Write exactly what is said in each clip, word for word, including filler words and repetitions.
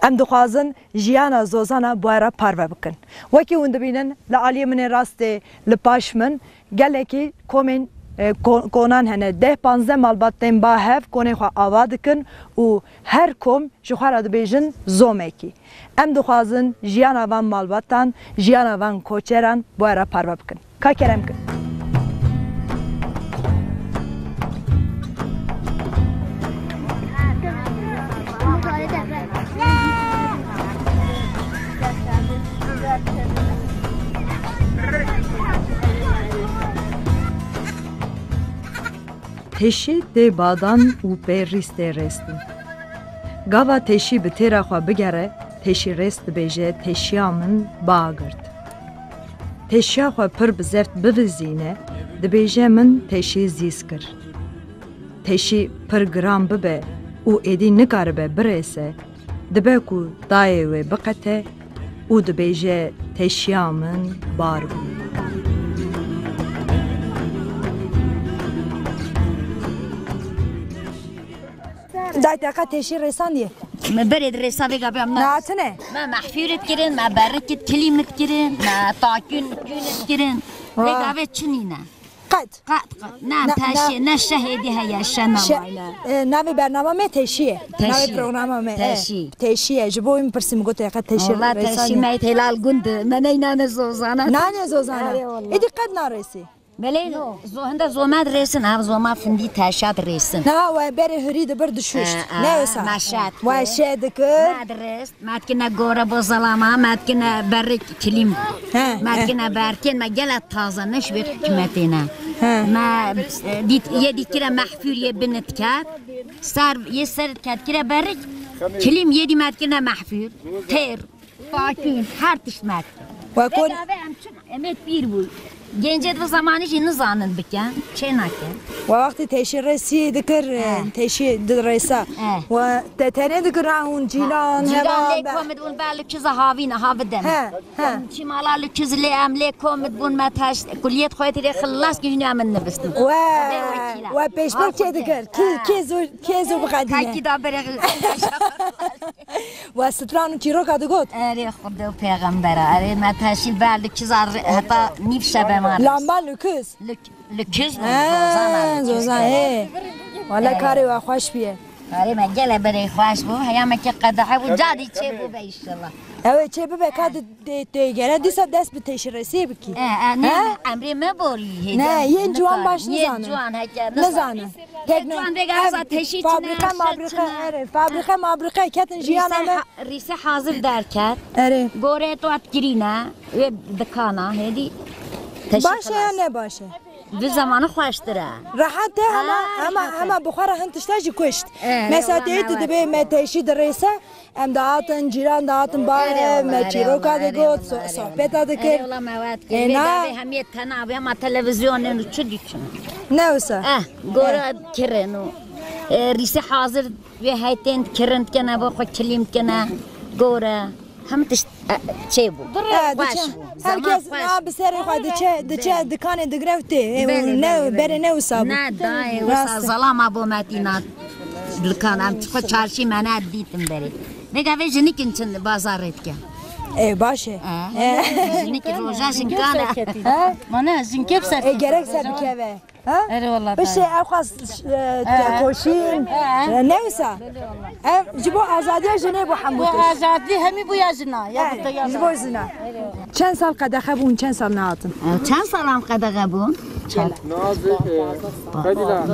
Em dixwazin jiyana Zozana bi we re parve bikin. Wekî hûn dibînin, li aliyê min ê rastê li paş min gelekî komên, e, ko-, konan hene. Deh panzdeh malbat tên ba hev, konê xwe ava dikin û her kom ji xwe re dibêjin zomekî. Em dixwazin jiyana van malbatan, jiyana van koçeran bi we re parve bikin. Ka kerem kin. Teşî tê badan û pê rîstê rêstin. Gava teşî bi têra xwe bigere, teşîrês dibêje, teşiya min ba girt. Teşiya xwe pir bi zeft bivizîne, dibêje, min teşî zîz kir. Teşî pir giran bibe û êdî nikaribe birêse, dibe ku dayê wê biqete û dibêje, teşiya min bar bû. Dayê, te qet teşî rêsandiye? Me berê di rêsa vê gavê em na. Nehatine? Me mehfûr dikirin, me berrik kilîm dikirin, me takûn kûn dikirin. Vê gavê çi nîne? Qet. Qet, qet. Ne, ne, teşî, ne şehêdî heye, şe namayne. E, navê bernama me teşî ye. Teşî. Navê programa me, e, teşî. Teşî ye. Ji bo wî min pirsî, min got, te qet teşî rêsandiye? Wala teşî me yê têlal gund. Me neynane Zozana. Nane Zozana. Erê wala. Êdî qet narêsî. Belê, zo-, hinde zoma dirêsin, ev zoma findî teşa dirêsin. Na, we berê hurî dibir dişuşt. E, e, ne wisa? Meşet. We şe dikir. Me dirêst, me dikine gore bo zelama, me dikine berrik kilîm. He, me dikine berkên, me gele taze, ne ji wê hikûmetê ne. He. Me, e, dît, yê dît kire mehfûr yê bin diket. Ser, yê ser diket kire berrik, kilîm yê dî me dikine mehfûr. Têr. Fakir, her tişt me. Ve kon- Pêkave em çi, em ê pîr bû. Gencê di vê zemanî jî nizanin bikin, çê nakin. Ve wextê teşî rêsiyê dikir, he, teşî di rêsa. He. Ve te tenê dikir ra hûn cîran, he, cîran heva lê be- komid bûn, be li kiza havîn, havi dem. He, he. Çî mala li kiz lê em lê komid bûn, me teş-, kuliyet xwe têrê xilas ki hünû em nivîstin. Ve, ve pêşbirk çê dikir. Kê, kê zû, kê zû biqedîne. Kekî da berê. Wa stran û çîroka digot. Erê Xwedê û pêxembera, erê me teşî ber li kiza re-, heta nîv şebe ma re. Lamba li kiz. Li, li kiz bû, he, Zozana li kiz. Zozan, he. Wala, he, karê we xweş bûye. Karê me gele berê xweş bû, heya me ke qedexe bû, cadî çê bû be inşallah. Ew ê çê bibe, ka di, di, di gere dîsa dest bi teşîrêsê bikî. E, e, ne, he? Emrê me borî, hêdî. Ne, yên ciwan baş nizanin. Yên ciwan heke nizanin. Nizanin. Tekno-, ev fabrîqe mabrîqe, erê, fabrîqe mabrîqe ketin jiyana me. Rîse ha-, rîse hazir derket. Erê. Gore tu at kirîne, wê dikana, hêdî. Baş e ya ne baş e? Vê zemanî xweştir e. Rehet e, hema, ha, hema, rehet e. Hema bi xwe re hin tişta jî kuşt. Erê, mesela wala tê tu me dibê me teşî dirêse, em dihatin, cîran dihatin ba ev, me çîroka digot, so-, sohbeta dikir. Erê, wala me wet kir. Ê, vê na- gavê hemiyê tena, vê hema televîzyonên û çi dîtin. Ne wisa? Eh, gore kirin û, e, rîsê hazir vê heytên kirin dikene, bo xwe kilîm dikene, gore. Hemî tişt, e, çê bû. E, xweş diçe, bû. Herkes, zeman xweş, a, bi serê xwe diçe, diçe dikanê digre û tê. Ê, belê, ne, belê, belê. Berê ne wisa bû. Ne, dayê, wisa zelama bo me tîna dikan. Em xwe çarşî me ne dîtin berê. Vêga vê jinik in çin bazarê dike. Ê, baş e. E. E. Jinik roja jinkan e. He? Mane, jinkê bi ser. E, gerek ser bikeve. Ha? Erê wallah. Piştê ew xas, e, tekoşîn, e, ne wisa? Ev ji bo azadiya jinê bû hemû tişt. Bu azadî hemî bû ya jina, ya bu da ya. Ji bo jina. Çend sal qedexe bûn, çend sal nehatin? E, çend sal em qedexe bûn? Çend?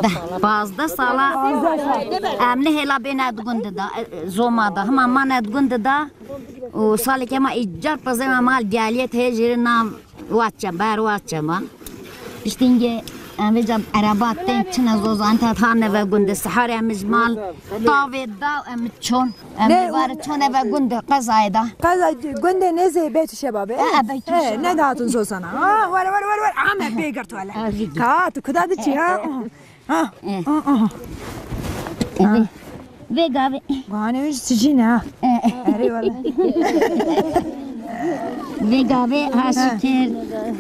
Deh, pazdeh sala. Pazdeh sal. Em ne hêla bêne di gund de, e, e, zoma da. Hema mane di gund de. Û saleke ma îcar pezê me mal diyaliyet hê jêrê nav Watçe, ber Watçe ma. Piştîngê em vêca ereba tên çine Zozan te tane ve gunde. Sihar em ji mal tavê da em çon. Em ê bar çone ve gunde qezayê da. Qeza gunde nêzê Beytû Şebabê. E, e, Beytû Şebabê. Ne dihatin Zozana. Ha, were, were, were, were. Ame bê girt wele. Ka tu kuda diçî ha? Ha. E. Aha. E, vê, vê gavê. Gane wî sicî ne ha. E. Erê wele. Vê gavê ha şikir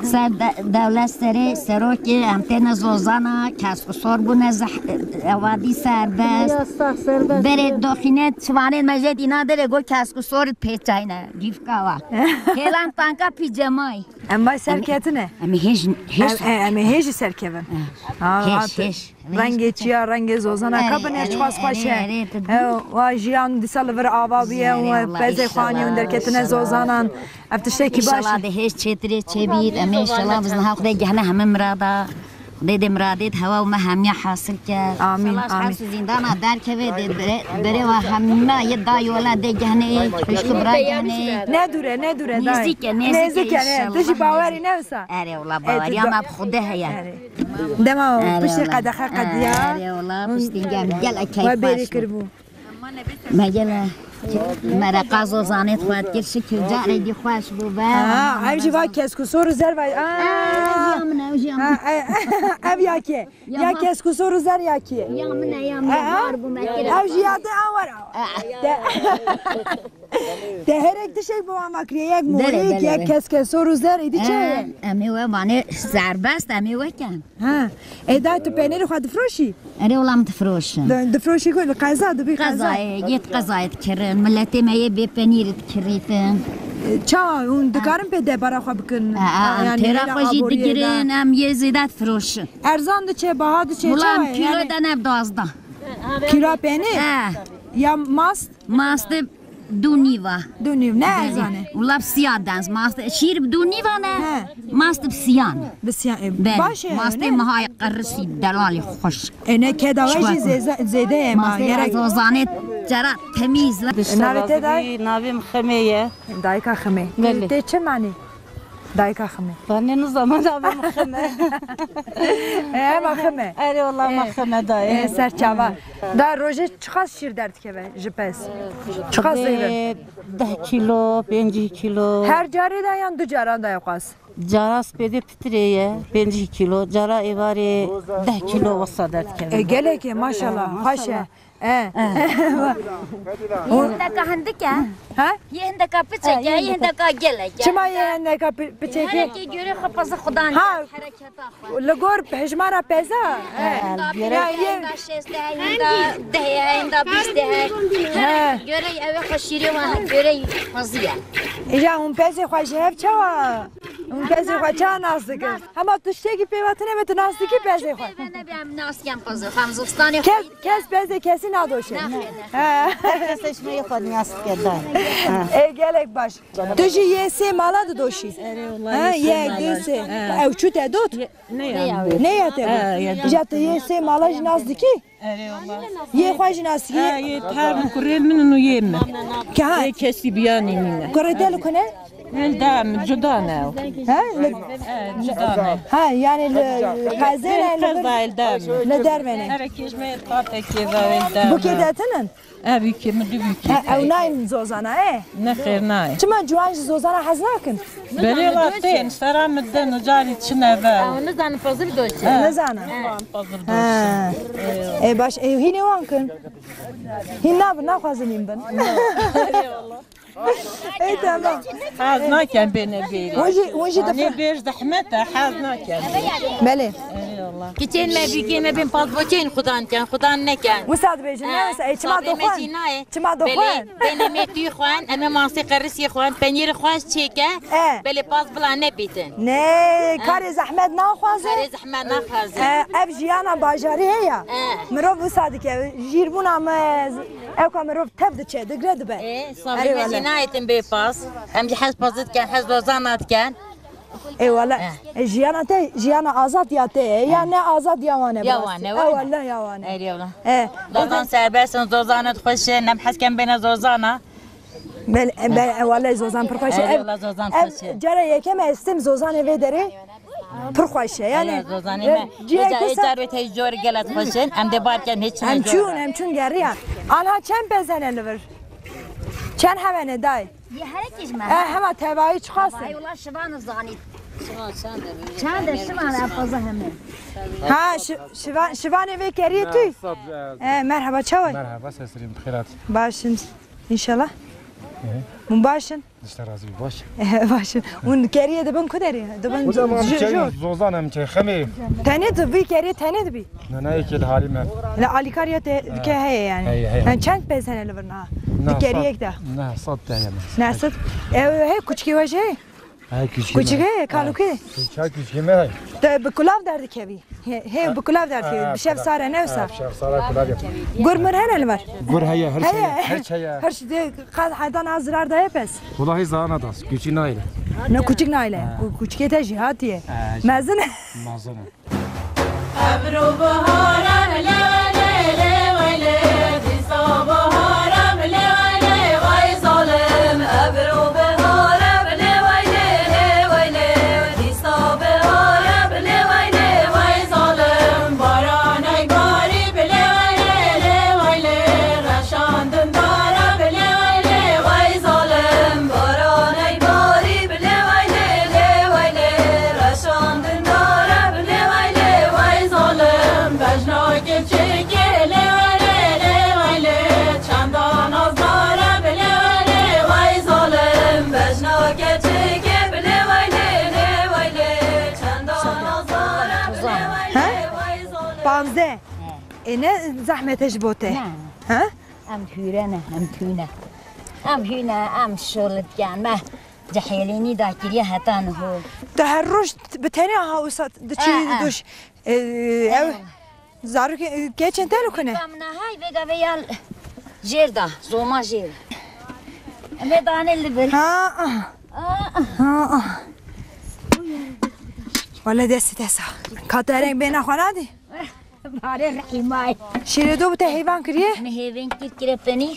ser de-, dewlet serê serokê em têne zozana, kesk û sor bûne zeh-, ewadî serbest. Berê doxîne çivanên me jê dîna derê got kesk û sor pêçayne. Dîvka wa. Hêlan tanka pîcemayî. Em vay ser ketine. Em ê hêj, hêj Em, e, em ê hêj ser kevin. Ha, Hêj, hat. hêj. Rengê çiya, rengê zozana Erê, kabin ya erê, çiqas xweş erê, e. erê, tu Ew, wa jiyan dîsa li vir ava bûye, Erê, we Allah, pezê xwe anî hûn inşallah, derketine inşallah. zozanan. Ev tiştekî baş İnşallah e. de hêj çêtirê çêbît. Em ê inşallah biz niha Xwedê gehne heme mirada. Xwedê dê miradê di hewa û me hemiya hasil ke. Amîn, İnşallah amîn. Hesû zîndana derkeve dê bere, bere wa hemiya yê da yola dê gehne, xwişk û bira gehne. Ne dûre, ne dûre dayê. Nêzîk e, nêzîk e Nêzîk e, ne. inşallah, Tu jî bawerî nêzîk. ne wisa. Erê wala E, tu baweriya da- me bi Xwedê heye. Erê. Dema Erê piştî wala. qedexe qediya. Erê wala, piştî gel, gel, e, keyf We bêrê baş bû. kiribû. Me gel, e, mereqa zozanê xwe dikir, şikir carê dî xweş bû be. Ha, ev jî va kesk û sor û zer va. Aa. Ev ya min e, ev jî ya Ha, min. e, ev ya kê? Ya Ya ha. kesk û sor û zer ya kê? Ya min e, ya min e, Aa. bar bû me kir. Ev jî ya te awar. Aa. Te, te herek tişek bi wan makriye, yek Belê, morîk, belê, yek belê. kesk û sor û zer, îdî çi Ee, ye? Em ê we vanê serbest, em ê we ken. Ha. Ê dayê tu penêrê xwe difroşî? Erê wala min difroşin. Di-, difroşî ku li qeza dibî qeza. Qezayê, yê qezayê dikirin. Miletê me yê bê penîrî dikirîtin. E, çawa hûn dikarin pê debara xwe bikin? Ha, ha, Yani têra hêla xwe jî aboriyê de. digirin, em yê zêde difiroşin. Erzan diçe, baha diçe, Wala çawa em ye? kîlo Yani de ne bi duwazdeh. Kîlo penîr? He. Ya mast? Mast de du nîva. Du nîv, ne erzan e? Wala bi siya dens. Mast, şîr bi du nîva ne? He. Mast bi siyan. Bi siyan, e, Belê. baş e, Mastê ne? mihay qerisî delalî xweş. E, ne keda we jî Çikolata. zêze-, zêde ye, ma Mastê gerek. ez ozanê cara temîz. E, navê te da? Navê min Xemê ye. Dayika Xemê. Belê. Tê çi manî? Dayika Xemê. Ben ne zaman da ben Xemê. E, ma Xemê. Erê wala ma E, Xemê da, e, e. serçava. Da rojê çiqas şîr derdikeve ji pez? Çiqas zêde? Deh kilo, pêncî kilo. Her carê da yan du caran da ya qas? Cara spêdê pitirê ye, pêncî kilo. Cara êvarê deh kilo wisa derdikeve. E, gelek e, maşallah. Xweş e. E. Hindeka hindik e. Ha? Yê hindeka piçek e, yê hindeka gelek e. Çima yê hindeka pi-, piçek e? Herekê göre xwe pazı xudan Ha. hereketa xwe. Li gor hejmara peza? He. Hinda Ya, pênc, yê hinda şêst, hinda deh, hinda bîst. He. Göre ewe xwe şîrê wa göre pazı ye. Îja hûn pezê xwe ji hev çawa? Hûn pezê xwe çawa nas dikin? Hema tiştekî pê ve tune be tu nas dikî pezê xwe. Pê ve nebe em nas kem pazı. Xam zistanê Kes, kes pezê kesî nadoşe. He. Kes eşmeyê xwe nas dike da. Ê gelek baş. Tu jî yê sê mala didoşî. Erê wala Ha, yê sê yek, mala. du, sê. He. Ew çû te dot? Ye-, ne ya? Ne ya te Ha, bû? ya. Ja tu yê sê mala jî nas dikî? Erê wala. Yê xwe jî nas Ha, yê. yê ter bi kurê min û yê min. Ke ha. Yê kesî biyanî nîne. Kurê te li ku ne? Li da min, cuda ne ew. Ha? Li- He, cuda ne. Ha, yani li qezê ne, li Qezayê li da min. li derve ne. Herek hejmeyê patekê ve li da Bu min. kê de tinin? Ev û kê, min du û kê. Ha, ew nayên zozana, e? Ne xêr nayê. Çima ciwan ji zozana hez nakin? Belê la tên, sera min din, carî çine ve. Ew nizanin pezir doşe. He. Nizanin. Nizanin pezir doşe. Ha. Ê baş, ê hînê wan kin. Hîn nabin, naxwazin hîn bin. Ê, tamam. Hez nakem bêne bêrî. Hûn jî, hûn jî Anê dif- bêr zehmet e, hez nakem. Belê. Eyvallah. Kiçên me, bûkên me bên pazboçên xudan ken, xudan neken. Wisa dibêjin, ne wisa, ê, çima Sabê me doxwen? jî nayê. Çima doxwen? Belê, bêne me tûy xwen, em ê masê qerisî xwen, penîr xweş çêke, E. belê paz bila nebîtin. Ne, karê zehmet naxwazin. Karê zehmet naxwazin. E, ev jiyana bajarî heye. E. Mirov wisa dike, jîrbûna me, Ew ka mirov tev diçe, digre dibe. Ê, Erê sabî me wele. jî nayêtin bê pas. Em jî hez pazit ken, hez dozana diken. Ê wele, Eh. e, jiyana te, jiyana azad ya te ye, ya Eh. ne azad ya wan e Ya biraz. wan e, E wan e. wele ya wan e. Erê wele. E, Zozan serbest in, zozan xweş in, em hez ken bêne zozana. Bel, e, bel, e, wele zozan pir xweş e. Erê Ev, wele zozan ev xweş e. cara yekem e, ez têm zozanê vê derê. Pir xweş e, yani, Eya, zozanê e, me. Cihê Êca, kesa êca rê tey cor gelek xweş in. Em dê bar ken hiç Em ne cor. çûn, em çûn geriyan. Anha çend pezene li vir? Çend hevene dayê? Yê herekî ji me. E, hema tevayî çiqas e? Ay, wala şivan zanî. Çend e şivan e, fazla heme. Ha, şi-, şivan, şivanê vê keriyê tu? E, merhaba, çawa? Merhaba, sesirîm, bi xêrat. Baş in, inşallah. Hûn baş in? Dişte razî bî, baş. Baş in. Hûn keriyê dibin ku derê? Dibin Hocam, em ji, çey ji. Zozan em çey, xemê. Tenê tu vî keriyê tenê dibî? Ne, ne, yekê li halî me. Li alîkariya te, ke heye yani. Heye, heye. Yani çend pez hene li vir niha? Di keriyek de? Ne, sed te heye. Ne, sed. Ew, hey, kuçkê we jî heye? He, küçük. Küçük he, kalûkê. Küçük, küçük me. Te bi kulav derdikevî. He, he, bi kulav derdikevî. Bi şev sare ne wisa. Şev sare kulav yap. Gur mir hene li vir. Gur heye, her şey, her şey. Her şey de qad heydan az zirar daye pes. Welahi zana das, küçük nayle. Ne küçük nayle. Ku-, küçükê te jî hatiye. Mezin. Mezin. Ebro bihar e, lê weylê, lê weylê, dîsa bihar e, lê weylê, wey zalim. Ebro bihar e, lê weylê, lê weylê, dîsa bihar e, lê weylê, wey zalim. Baran ey barî, lê weylê, lê weylê, reşan dindar e, lê weylê, wey zalim. Baran ey barî, lê weylê, lê weylê, reşan dindar e, lê weylê, wey zalim. Bejna keçikê, lê weylê, lê weylê, çanda nazdar e, lê weylê, wey zalim. Bejna keçikê, lê weylê, lê weylê, çanda nazdar e, lê weylê, wey zalim. Panzdeh. He. Ê ne zehmet e ji bo te? Ne. Ha? Em hûre ne, em hûne. Em hûne, em şol dikin, me cehêlînî da kiriye heta niho. Tu her roj bi tenê aha wisa diçî doş, e, ew zarokê, e, keçên te li ku ne? Bîka min a hay, vêga vê ya jêr da, zoma jêr. Em ê danê li vir. Ha, ah. Ah, ah. Ha, ah. Wele destê te sax. Ka te reng bêhna xwe nadî? Bare rehîmayê. Şîrê do bi te heyvan kiriye? Me hêvên kir kire penî.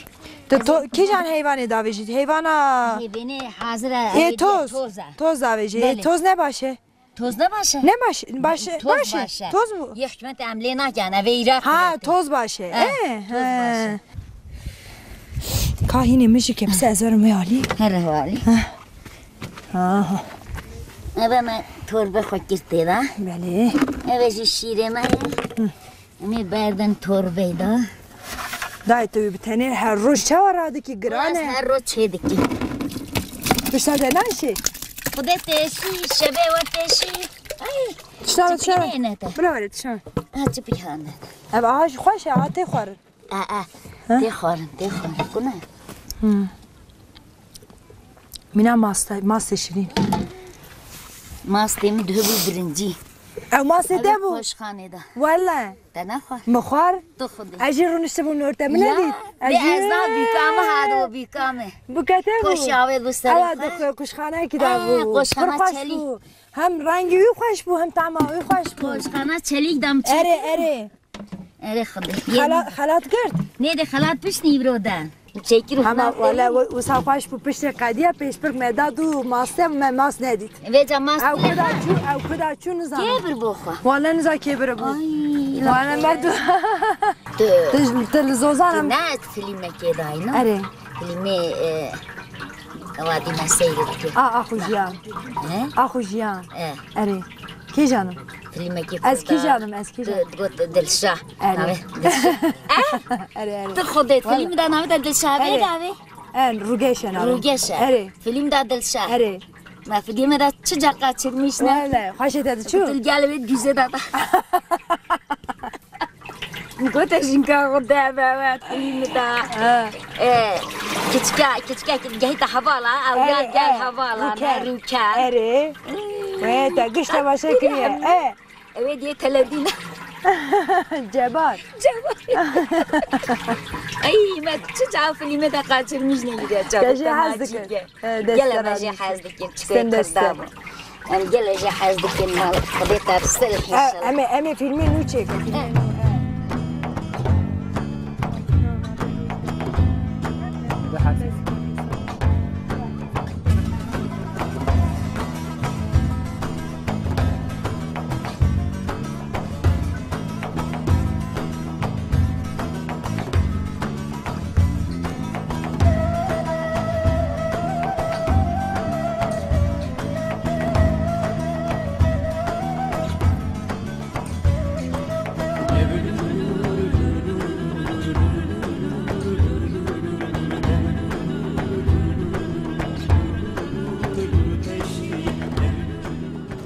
Tu to-, kîjan heyvanê davêjî? Heyvana Hêvênê hazir e, Ê, ewê toz. Toz e. Toz davêjî. Ê, Belê. Toz ne baş e? Toz ne baş e? Ne baş? Baş e, Toz baş e. Baş e. Toz mu? Yê hikûmet em lê nakin, ev ê Iraq Ha, hikûmet e. Toz baş e. Eh, Ê, toz baş he. E. Ka hînê min jî kepse ez werim wê alî. Here wê alî. Heh. Aha. Eve me torbe xwe kir tê de. Belê. Eve jî şîrê me ye. Hı. Em ê berdin torbeyê de. Dayê, tu bi tenê her roj çawa radikî, giran e? Ez her roj çê dikî. Tişta te naşê? Xwedê têşî, şevê we têşî. Ay, tişta çi çawa? Bira were tişta. Ha, çi pîhane? Ev aha jî xweş e, a tê xwarin. E, e. Ha? Tê xwarin, tê xwarin. Ku ne? Hı. Mîna mastê, mastê şirîn. Mastê min dihibû birincî. Ew mastê te bû? Ew koşxanê de. Wele. Te nexwar? Min xwar. Tu xwedî. Ez jî rûniştibûm li orte. Min nedît. Ya, ez jî ez na bîka min hado bîka min. Bûke te bû? Koşa wê bû serê xwe. Ewa di koşxanekî de bû. Koşxana çelîk. Pir xweş bû. Hem rengî wî xweş bû, hem tama wî xweş bû. Koşxana çelîk de min çekî. Erê, erê. Erê xwedê. Xela-, xelat girt? Nê de xelat pişt îvro de. Çekir Hema xelat wele wisa xweş bû, piştê qediya pêşbirk me da dû maste, me mas nedît. Vêca mas Ew kuda çû, ew kuda çû nizam. Kê bir bo xwe? Wele niza kê bir bû. Ay, Wele me du. Tu. Tu, tu li zozan em. Ne filmekê dayna? Erê. Filmê, e, Ewa dî me seyr dikir. A, a xwe jiyan. He? A xwe jiyan. E. Erê. Kîjan im? Filmekî Ez Kurda. Kîjan im, ez kîjan im? Tu digot Dilşa. Erê. Navê Dilşa. Erê, erê. Tu xwedê Wala. Filmê de navê de Dilşa bê Erê. Navê? En, Rûgeş e navê. Rûgeş e. Erê. Filmê de Dilşa. Erê. Me filmê de çi ca kaçırmış ne? Wele, xweşê te diçû? Dilgel ve güze de. Gote jinka xwe de be we filmê de. Ha. E, kiçika, kiçika gehîta hevala, ew ya Erê, gel erê. Hevala, Rûker. Ne Rûker. Erê. Wê te giş temaşe kiriye. E. Ew ê diye televîzyona. Cebar. Cebar. Ay, me çi ca filmê de kaçırmış ne gidiyor. Te jê hez dikir. Gele me jê hez dikin, çikoyê Kurda bû. Em gele jê hez dikin, mal Xwedê te bi silh inşallah. Em ê, em ê fîlmê nû çêkin.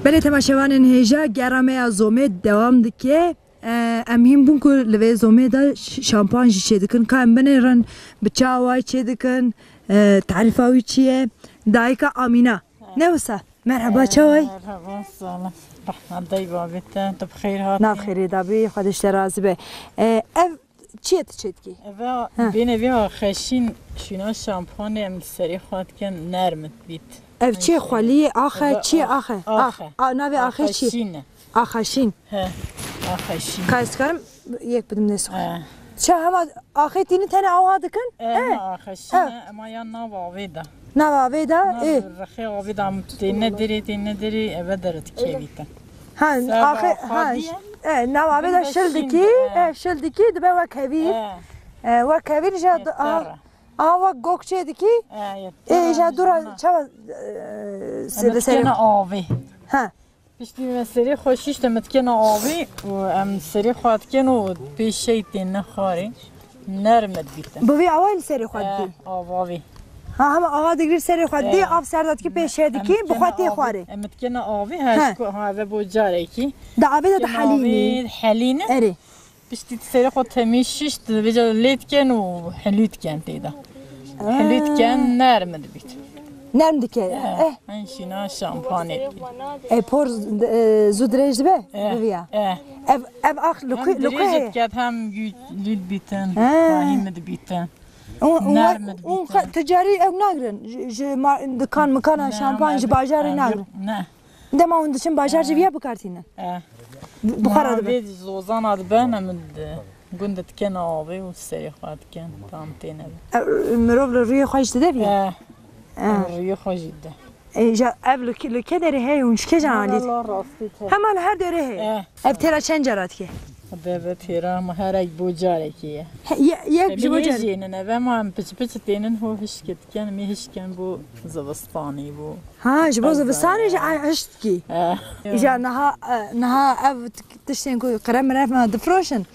Belê temaşevanên hêja, gera me ya zomê dewam dike. E, em hîn bûn ku li vê zomê de ş-, şampan jî çêdikin. Ka em binêrin, bi çi awayî çêdikin, e, tarîfa wî çi ye? Dayika Amîna. Ne wisa? Merheba, çawa yî? Merheba, salam. Rehmet dayî babê te, tu bi xêr hatî. Nav xêrê de bî, Xwedê ji te razî be. E, ev çi ye tu çêdikî? Eve, Ha. bêne vê axeşîn şûna şampanê em li serê xwe dikin, nerm dibît. Ev çi ye, xwelî ye, axe, Eve çi ye, ax-, axe? axe. Ax-, a, navê axe çi ye? Axeşîn e. Axeşîn. He, axeşîn. Ka ez dikarim yek bidim destê xwe. He. Çi hema axê tînin tenê awa dikin? E, He. ne axeşîn He. e, ema ya nav avê de. Nav avê de, Nav ê. rexê avê de, em têne derê, têne derê, eve dere dikevîtin. Ha, Seba axê, ha, xwedî ye. e, nav avê de Bin de şil şîn dikî, de, e. e, şil dikî, dibe wek hevîr. E. E, wek hevîr jî Yeter. a, a wek gok çêdikî, E, yeter. e, jî dûra Jana. çawa, e, Em se-, li serê dikene avê. Ha. Piştî me serê xwe şîşt, em dikene avê û em serê xwe dikin û pê şey têne xwarê. Nerm dibîtin. Bi vî awayî li serê xwe E, dikî? av avê. Ha, hema ava digirî serê xwe dikî, E, av ser de dikî, pê şê dikî, bi xwe tê xwarê. Em dikene avê, He. her ku ha ve bo carekî. Da avê de Dikene dihelînî. avê, helîne. Erê. Piştî tu serê xwe temî şişt, vêca lê dikin û helî dikin tê de. Helî dikin, nerm dibît. Nerm dike. Eh. Hin şîna şampanê dibît. E, por, e, zû dirêj dibe? Eh, Bi viya. eh. Ev, ev ax li Hem ku, li ku dirêj heye? diket, hem güçlü dibîtin. Ha. Rahî mi dibîtin. Û, û, Nerm û dibîtin. Ticarî ew nagirin. Ji, ji ma-, dikan mikana Ne, şampan ji ne, bajarê ne, nagirin. ne. Dema hûn diçin bajar jî viya bikartînin? Eh. Bi-, bi xwe re Niha dibin. vê zozana dibin, em di gund dikin avê û serê xwe dikin, tam têne de. E, mirov li rûyê xwe jî dide viya? Eh. Eh. Em rûyê xwe jî dide. E, ja ev li kê, li kê derê heye hûn ji kê jan alî? Valla rastî te. Hema li her derê heye. Eh. Ev têra çend cara dike? Ev, ev têra ma herek bo carekê ye. He, ye-, yek Em ji bo ê carek. jênin, ev ema em piç piç tênin ho hişk dikin, em ê hişkin bo zivistanê bo. Ha, ji bo Ev zivistanê jî zaten. a hişt dikî. Eh. Îja niha, e, niha ev t-, tiştên ku qire mire me difroşin.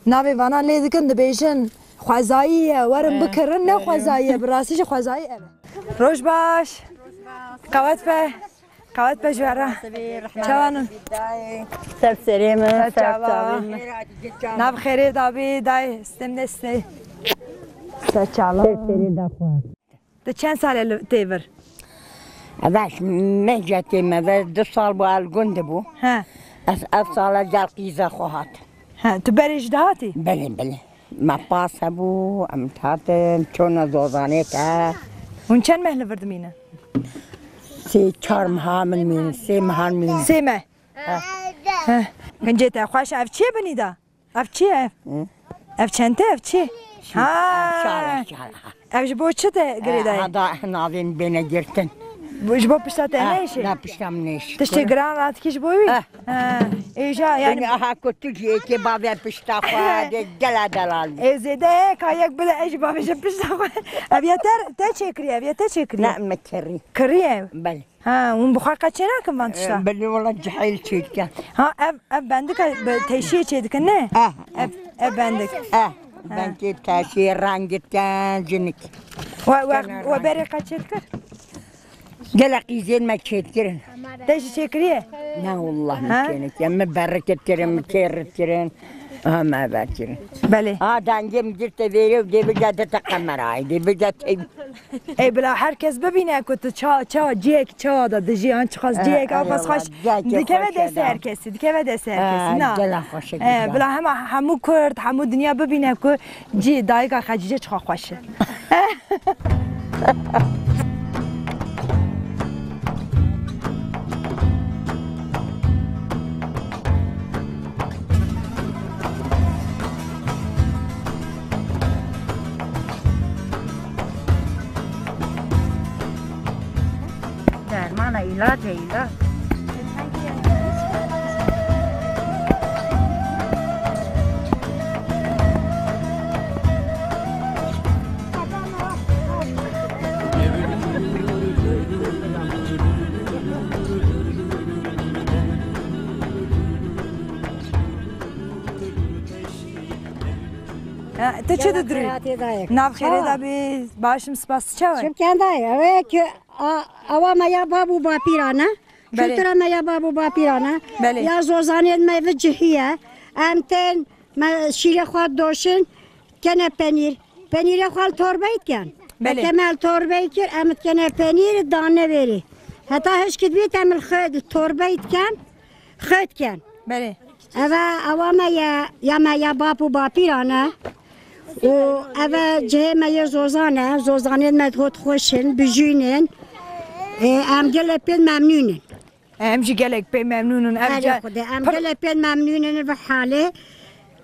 Navê vana lê dikin, dibêjin xwezayî ye, werin Eh, bikirin, ne werin. xwezayî ye, bi rastî jî xwezayî ev e. Roj baş. Qewet be. Qewet be ji we re. Çawa ne? Ser serê min, Ser ser çava. çavê min. Nav xêrê dabî, dayê, stem destê. Ser çava. Ser serê da xwe. Tu çend sal e li tê vir? Ev eş mehcetê me ve du sal bû el gund bû. He. Ez ev sala gel qîza xwe hat. He, tu berê jî dihatî? Belê, belê. Me pas hebû, em dihatin, çona zozanê te. Hûn çend meh li vir dimînin? Sê çar meha min mînin, sê mehan mînin. Sê meh. He. He. Kincê te xweş, ev çi ye binî de? Ev çi ye ev? Hı? Ev çente, ev çi? Şala, Ha. şala. Ev ji bo çi te girê dayê? Ha, da navên bêne girtin. Bu ji bo pişta te Ha, neyşe? na pişta min neyşe. Tiştê giran ratikî ji bo wî? Ha. Ha. Êja yani. Yani aha ku tu jî êkê bavê pişta xwe de gela delal bî. Ê zêde ye, ka yek bide ez ji bavê ji pişta xwe. Ev ya te, te çêkiriye, ev ya te çêkiriye. Ne, me kirî. Kiriye. Belê. Ha, hûn bi xwe qet çênakin van tişta? Eh, belê wela cihayî çêdike. Ha, ev, ev bendik e, bi teşiyê çêdikin, ne? Eh, Ev, ev bendik. eh, bendê teşiyê rengê te jinik. We, we, we berê qet çêdikir? Gelek qîzên me çêdikirin. Te jî çêkiriye? Ne wallah Ha? min çênekiriye. Min bereket kirin, min kêrit kirin. Ha, me berkirin. Belê. Ha, dengê min girte vêrê û dê bige dite qemerayê, dê bige tey- Ê bila her kes bibîne ku tu ça-, çawa cihek çawa da dijî, an çiqas Eh, cihek, ay a qas Allah, xweş. cihekê Dikeve xweş destê e da. her kesî, dikeve destê her Eh, kesî. Na. gela xweş e Eh, gela. bila hema hemû Kurd, hemû dinya bibîne ku cî dayika Xecîce çiqa xweş e. Dermana, îlac e, îlac. Ha, tu çi didirî? Xêratê dayê. Nav xêrê Çawa? de bî, baş im, spas, çawa? Çimkî dayê, ew ê ki, a, ewa me ya bab û bapîran e. Belê. Kultura me ya bab û bapîran e. Belê. Ya zozanên me vi cihî ye. Em tên, me şîrê xwe doşin, kene penîr. Penîrê xwe li torbeyê dikin. Belê. Eke me li torbeyê kir, em dikene penîr, dane vêrê. Heta hişk dibît, em li xwe, li torbeyê dikin, xwe dikin. Belê. Eve ewa me ye, ya me ya bap û bapîran e. Û eve cihê me yê zozan e, zozanên me hot xweş in, bijûn in. Ê, em gelek pê memnûn in. Em jî gelek pê memnûn in. Ev Erê ca-, Xwedê, em pir- gelek pê memnûn in bi halê.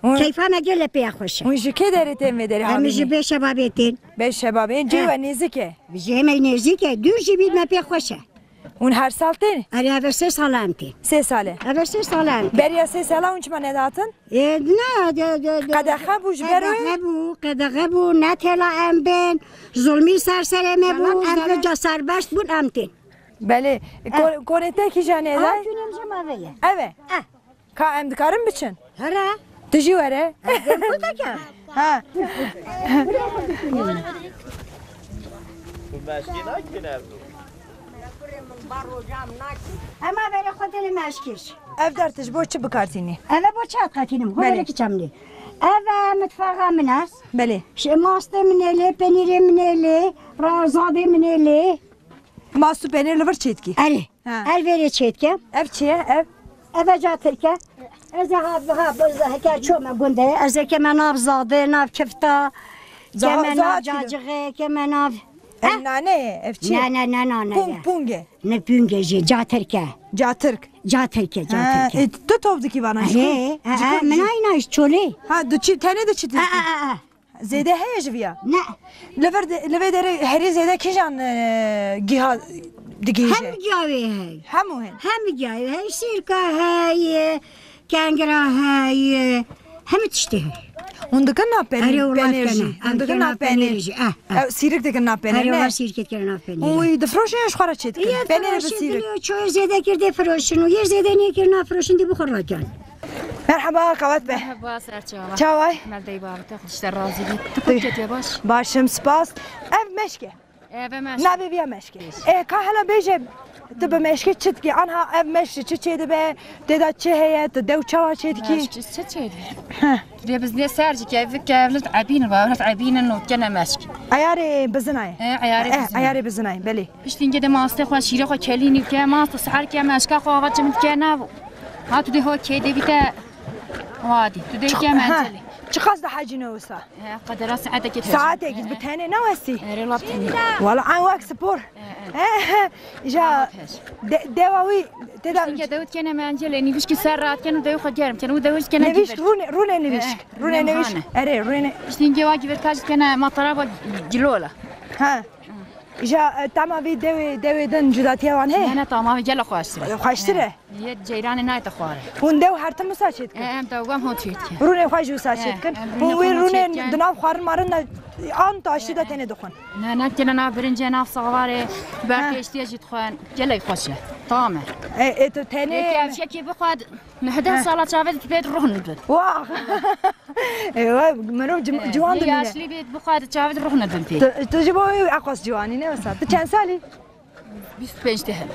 Hûn Keyfa me gelek pê xweş e. Hûn ji kê derê tên vê derê Em jî havînê? Bê şebabê tên. Bê şebabê. Cihê Eh. we nêzik e? Cihê me nêzik e. Dûr jî bît me pê xweş e. Hûn her sal tên? Erê, eve sê sal em tên. Sê sal e. Eve sê sal em tên. Beriya sê sala hûn çima nedatin? Ê, ne, de, de, de. Qedexe bû ji ber wê? Qedexe bû, qedexe bû, ne têla em bên. Zulmî ser serê me bû, Yalan em vê ca serbest bûn, em tên. Belê. Eh. Ko-, konê te kîjan e? Ha, de? Cûnê min jî mavê ye. Ev e? Eh. Ka em dikarin biçin? Here. Tu jî were. Ez ê ku te kem? Ha. Em a verê xwe dêne meşkêş. Ev der tu ji bo çi bikartînî? Eve bo çi qetînim? Hûn Belê. Were ki çemlê. Eve mitfaxa min e. Belê. Şe mastê min ê lê, penîrê min ê lê, razadê min ê lê. Mast û penîr li vir çêdikî? Erê. Ha. Ev verê çêdike. Ev çi ye? Ev? Eve ca tirke. Ez ê ha, ha, heke çome gundê. Ez ê keme nav zadê, nav kifta. Zaha-, keme nav zaha çi? Cacixê, keme nav. Ev Eh? Nane ye, ev çi ye? Ne, ne, ne nane Pung, ye. Pung e. Ne pung e jî, ca tirke. Ca tirk. Ca tirke, ca Ha, tirke. E, tu top dikî vana ji He, ku? He, Ji he, ku? Min ayna iş çolê. Ha, du çi, tenê de çi He, dikî? He, he, he. Zêde heye ji viya? Ne. Li vir de, li vê derê herî zêde kîjan, e, giha digihîje? Hemû giyawê heye. Hemû hene. Hemû giyawê heye. Sîrka heye, kengira heye. Hemû tiştê heye. Hûn dikin na penîr, Erê, wela penêr jî. Hûn dikin na penêr jî. Eh, eh. Ew sîrik dikin na penêr, Erê, ne? Wela sîrkê dikin na penêr. Û difroşin ya ji xwe re çê dikin? Yê Penêrê bi firoşin, sîrik. Yê çoyê zêde kir dê firoşin û yê zêde nêkir na firoşin dê bi xwe rakin. Merhaba, qewet be. Merhaba, serçava. Çaway? Meldey babete, Xwedişte razî bî. Tu Tê- kutiye baş? Başim, spas. Ev meşk e. Ev e meşk. Navê viya meşk e. E, ka hela bêje, tu bi meşkê çi dikî? Anha ev meşk çi çê dibe? Tê de çi heye? Tu dew çawa çê dikî? Meşk çi çê dibe? Heh. Rê biz ne serci ke, ev ke, evlet ebînin, evlet ebînin, not kene meşk. Ayarê bizinayê. E, ayarê Eh, bizinayê. Ayarê bizinayê, belê. Piştî hingê de mastê xwe, şîrê xwe kelînî bike, mast û sihar ke meşka xwe ava çimit ke nav. Ha tu dê ho kê dê bîte. Wadî. Tu dê Çi-, ke ha, mencelê. Çiqas dihecîne wisa? He, qedera saetekê tecî. Saetekî bi tenê ne westî? Erê, lap tenê. Wala an wek spor. He, he. He, he. Ja, Aha, pêş. De-, dewa wî tê de Piştî hingê dewit kene mencelê, nîvişkî ser rahat kene û dewî xwe germ kene û dewî kene Nivîşk, gîvir. rûnê, rûnê nivîşk. He, he. Rûnê Rûnê nivîşk. hane. Erê, rûnê. Piştî hingê wa gîvir ka jî kene mataraba gilola. Ha. Ja, e, tama vî dewê, dewê din cudatiya wan heye? Ne, ne, tama vî gelo xweştir e. E, xweştir e? He. Yê ceyranê nayê te xware. Hûn dew her tim wisa çê dikin? E, em dew gam hot çê dikin. Rûnê xwe jî wisa çê dikin? E, em Hûn rûnê wê xwe hot çê rûnê dikin. di nav xwarin marin de an taştî de tenê dixwin? Ne, ne, kene nav birincê, nav savarê, ber Ha. têştiyê jî dixwin. Gelek xweş e. Tamam e. E, e, tu tenê Yê kevşekê bixwe, Nehdeh sala çavê di pêt ruh nidin. Wah! Eywa, mero ci-, ciwan dimîne. Yaşlî bê, bixwe di çavê ruh nidin pê. Tu, tu ji bo wê eqas ciwanî ne wisa. Tu çend salî? Bîst û pênc tê hene.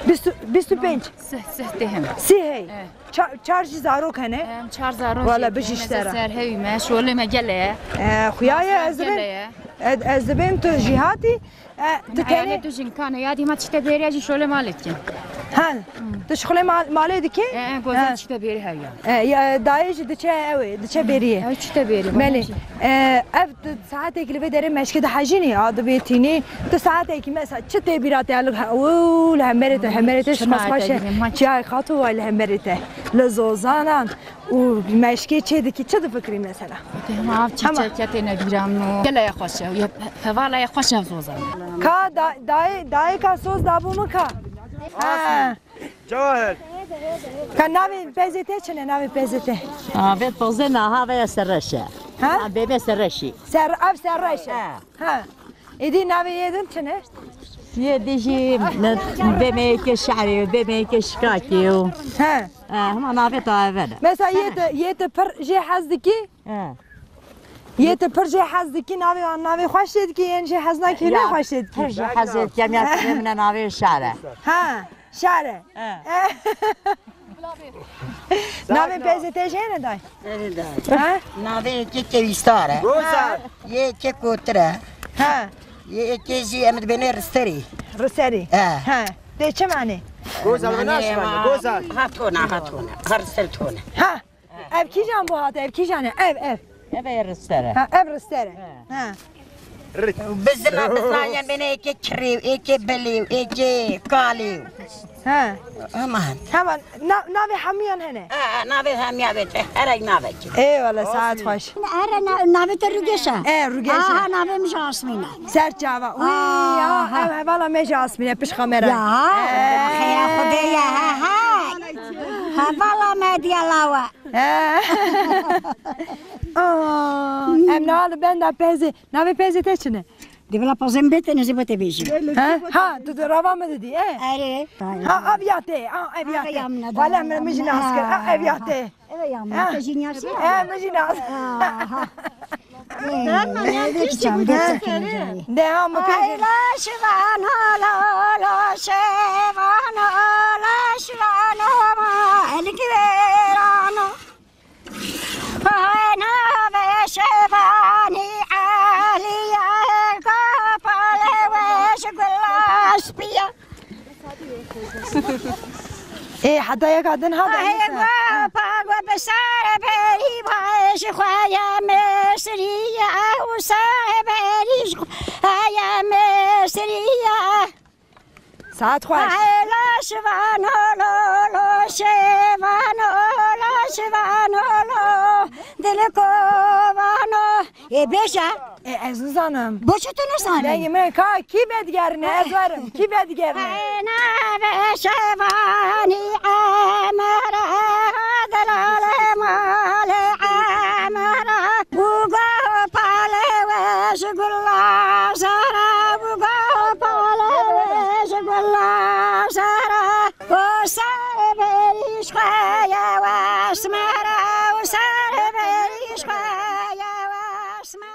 Bîst, bîst û pênc? Sih, sih tê hene. Sih hey. Evet. Ça-, çar jî zarok hene. Em çar zarok Wala jî bijî hene. Ser hewî me, şolê me gele ye. E, xuya ye, ez dibêm. Gele ye. Ez, ez dibêm tu jî hatî. E, tu tenê Eyalê tu jinkan e, ya dî ma tişte bêriya jî şolê malê dikin. Ha, tu şolê mal-, malê dikî? E, e, goza Ha. tişte bêrî hev ya. E, ya, dayê jî diçe ew ê, diçe bêriyê. Ew tişte bêrî, Belê. bana jî. E, ev tu saetek li vê derê meşkê dihejînî, a dibê tînî. Tu saetekî mesela çi tê bîra te li he-, û, li hemberê te, hemberê te ji Çima xas xweş e. te dibê, ma- Çiyayê Xatû way li hemberê te. Li zozanan. Û meşkê çê dikî, çi difikirî mesela? Hema av Hema. çîçek ya têne bîra min û gele ya xweş e, ya hevala ya xweş e zozan. Ka da-, dayê, dayê ka soz dabû min ka. Ha. Cahil. Ka navê pezê te çi ne, navê pezê te? Avê pozê naha ve ya serreş e. Ha? Ha, bêbê serreşî. Ser-, ev serreş e. Ha. Ha. Êdî navê yê din çi ne? Yê dî jî bêmeyeke şerê, bêmeyeke şikakê û He. e, hema navê ta eve ne. Mesela yê te, yê te pir jê hez dikî? He. Yê te pir jê hez dikî navê wan navê xweş lê dikî, yên jê hez nakî ne Ya, xweş lê dikî? pir jê hez lê dikî, em ya tibê min e navê şer e. Ha. Şare. He. Navê peyzê te jê ne day? Erê day. Ha? Navê yekê Kevîstar e. Goza. Yekê Kotir e. Ha. Yekê jî em dibêne Risterî. Risterî. He. Ha. Tê çi manê? Goza, me naşmane, goza. Ha tona, ha tona. Ha Rister tona. Ha. Ev kîjan bo hate? Ev kîjan e? Ev, ev. Ev ê Rister e. Ha, ev Rister e. He. Ha. Bizila, bizila, yan bêne êkê kirê, êkê belê, êkê kalê. Ha. Aman. Tamam. Na-, navê hemiyan hene. Ha, ha, navê hemiya bête. Her ek navekî. Eyvallah, saet xweş. Here na-, navê te Rugeş e? E, Rugeş e. Aha, navê min Jasmîn e. Ser çava. Uy, ya, ev hevala me Jasmîn e, piş kamera. Ya, xeya Xwedê ya, ha, ha. Hevala me diya lawa. He. Aa, em niha li benda pezê. Navê pezê te çi ne? Dê bila pezê min bête, ez ê bo te bêjim. He? Ha, tu di rava min didî, e? Erê. Ha, ev ya te, ha, ev ya te. Wala min, min jî nas kir, ha, ev ya te. Ev ya min, te jî nas kir. E, min jî nas. Aha. Ê, ê, dê çi çam, dê çi çam. De ha, min pê. Ay, la şivano, lo, lo, şivano, la şivano, ma, elki verano. Ay, navê şivanî Elî ye, kopale weş gulaş piya. Ê, heta yeka din ha. Ay, gopa, go bi sare berî, vay, ji xwe ye Misrî ye, ew sare berî ji xwe ye Misrî ye. Saet xweş. Ay, la şivano, lo, lo, şivano, la şivano, lo, dil kovano. Ê, bêje. Ê, ez nizanim. Bo çi tu nizanî? Dengê min ka kî vedigerine, ez werim. Kî vedigerine? Ay, navê şivanî Emre, delale male Emre. Û gopalê we ji gula zere, û gopalê we ji gula zere. Û serê berî ji xwe ye wesmere, û serê berî ji xwe ye wesmere.